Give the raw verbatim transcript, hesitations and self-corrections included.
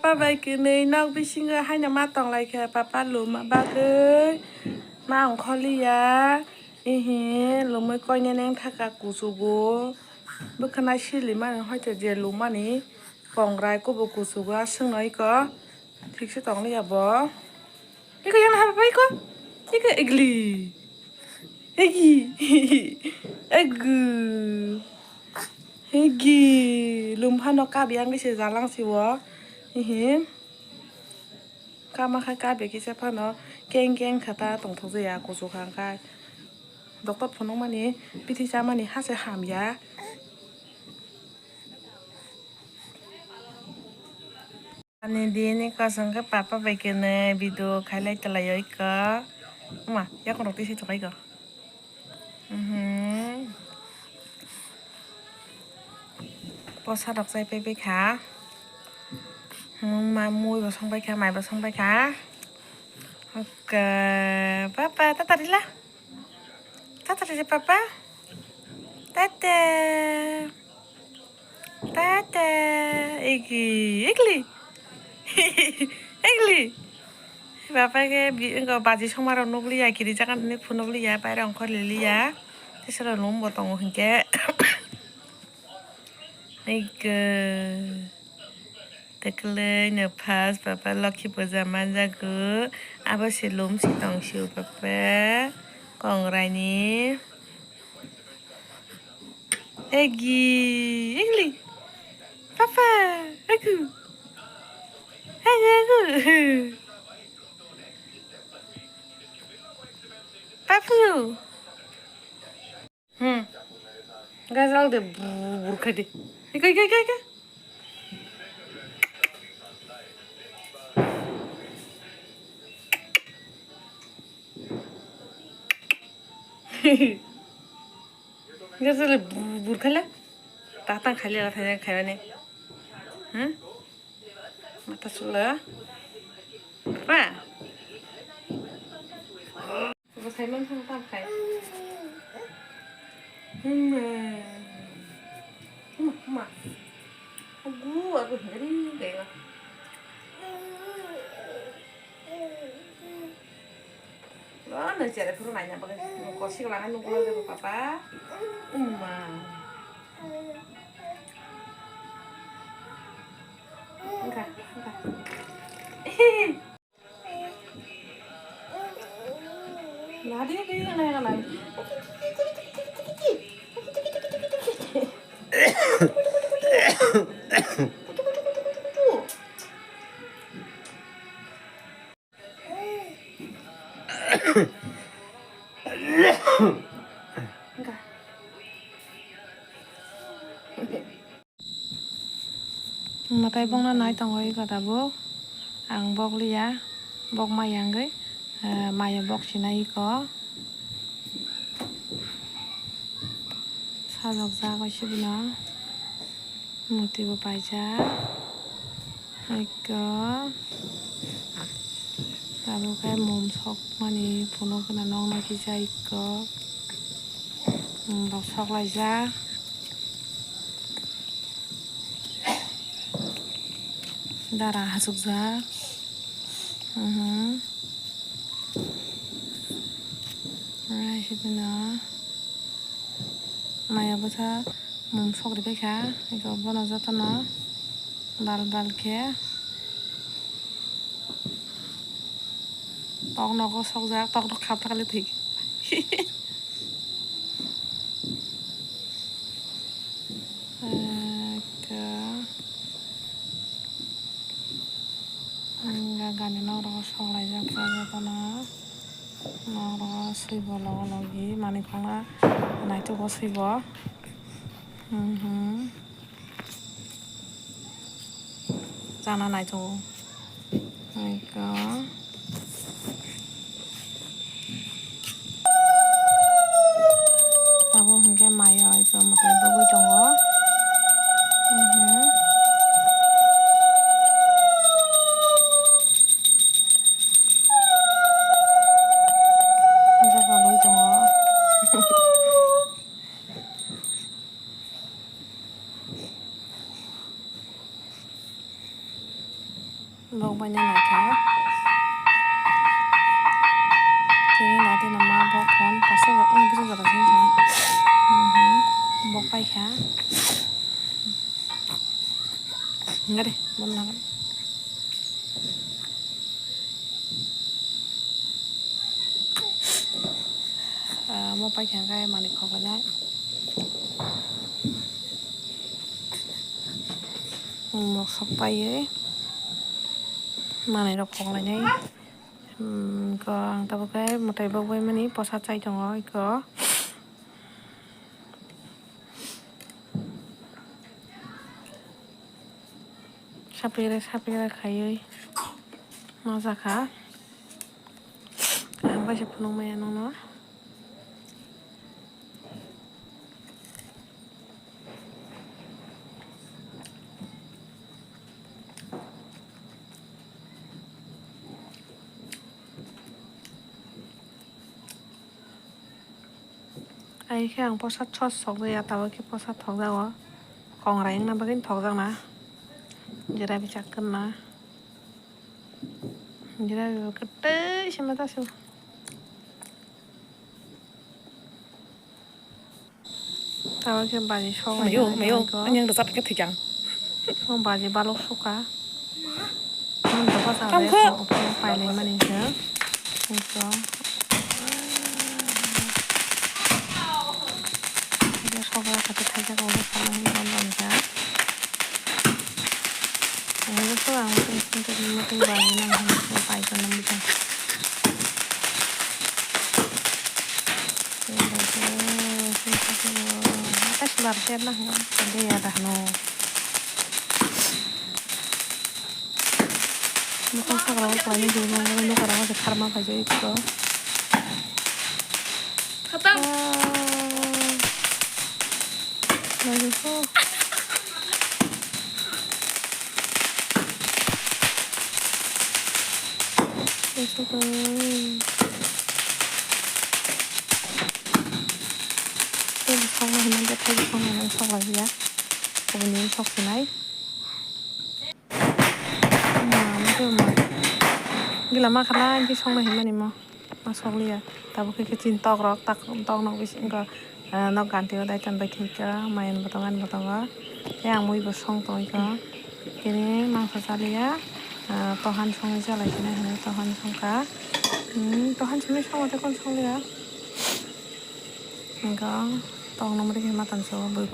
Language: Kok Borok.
Papa bai kwnwi nok bisingo haino ma tonglaikha, papa luma bagwi ma ongkhorliya. Ihi lumwi koinene wngthaka kuchugo. Bwkhwnai silimani hoite je lumani kongrai kubuk kuchugo aswkno iko. Thikse tongliya bo. Iko yang hai papa iko. Iko igli. Igi. Egu. Igi. Lumphano kabi ang se jalang siwo. Ihi. Kama khai kabi kisa phano keng keng khata tongthok jaya kuchuk hangkai. Doctor phunukmani bithi chamani hase hamya. Ani dini kosong khe papa bai kene video khailai twlai oi ko. Ma, yakung rok tisi tukai ko. Mhm. Posa rok chai pai pai kha. Mui ma, mui bo song pai kha, mai bo song pai kha. Oke, papa, tata rila. Tata rila, papa. Tata. Tata, igi, igli. Igli. Bapa ke bi-, engko baji songmarok nukliya, kiri jagan hwnwi phunukliya, pairok ongkhor liliya. Teisa rok lum bo tongo hinkhe. Igga. Teklai no first papa lokhi puja manjago. Abo se lum si tong sio papa. Kongrai ni. Egi, egli. Papa, aku. Aku, aku. Papu. Hmm. Gajal de bur khai de. Ika, ika, ika, ika. Gajal de bur khai la. Tatang khai la, khai khai ne. Hmm? Mata sula. Pa. Bo Simon thang tam khai. Huma. Huma, huma. Agu, agu, hingari, gaya. Lo, no, chere, phuru naina, bagi. Kosi lana, nukula, papa. Uma. Engka, engka. Mwtai bokno nai tongo iko tabuk. Ang bok liya, bok maya wngwi, eh, maya bok sinai iko. Sajokjak bai se bino. Muti bo paijak. Iko. Tabuk khe mum sokmani phunuk gana nokno kisa iko. Mum rok sok laijak. Dara hachukjak. Mhm. Rai hibino maya bwsa mum sokri paikha. Eko bono jotono bal bal khe. Tok nogo sokjak, tok nok khap thakle thik. Ekka. Ang ga gani nok rogo sok laijak, jotono nok rogo swibo logo logi manwi phangna naithogo swibo. Mhm. Chana naithogo. Eko. Abo hwnkhe maya eko mwtai bogwi tongo. Mhm. Jaga loi tongo. Bok bai nai kha. Tini na tini ma bok phone pasal rok ang bisa jora sini sana. Bok pai kha. Enggak deh, belum nangkep. Ah, mo pai kha khe manwi khok lainai. Mo sok paiwi manwi rok khok lainai. Hmm, ko ang tabuk khe mwtai bok bai mani posa chai tongo iko. Sapire sapire khaiwi ma jakha. Ang bai se phunuk maya nokno. Ai khe ang posa sos sok ya, tabuk khe posa thok jago. Kongrai wngna bagwi thok jakna. Jera bichak kwrwna. Jera bibo kwtwi se ma ta se. Tabuk khe baji sok Mayo, laijak mayo, iko. Ani ang rwchap khe thwichang. O baji balok suka. Ang doka sa Tang de kho. Ko, ko pailai mani khe. Iko. Iko sok ya khe thaijak obo sana hin bom bom jak. Ang rwchap ang mutung mutung mutung baji nang hin paikha nang mutung. Atas bar ser lah, kan dia dah no. Mutung sagra ko ni dulu mau nukara ko karma ka jai ko. Khatam. Lagi ko. Eso ko. Tei bwsakno hwnwi bwthai bwsakno hwnwi sok laijak. Kubuni sok sinai. Gila ma khala hwnkhe sokno hinmani mo. Ma sokliya. Tabuk khe chini tok rok tak tok nok bisingo. Ah, nok ganti o daitan bai khaikha, mayan botong ani botongo. Tei ang mui bo song tongwi kha. Tini mangsa chaliya, ah, tohan songwi chalai sini hinwi tohan songkha. Hmm, tohan simi songo tei kon songliya. Hingkha tokno muri khe matan so bui.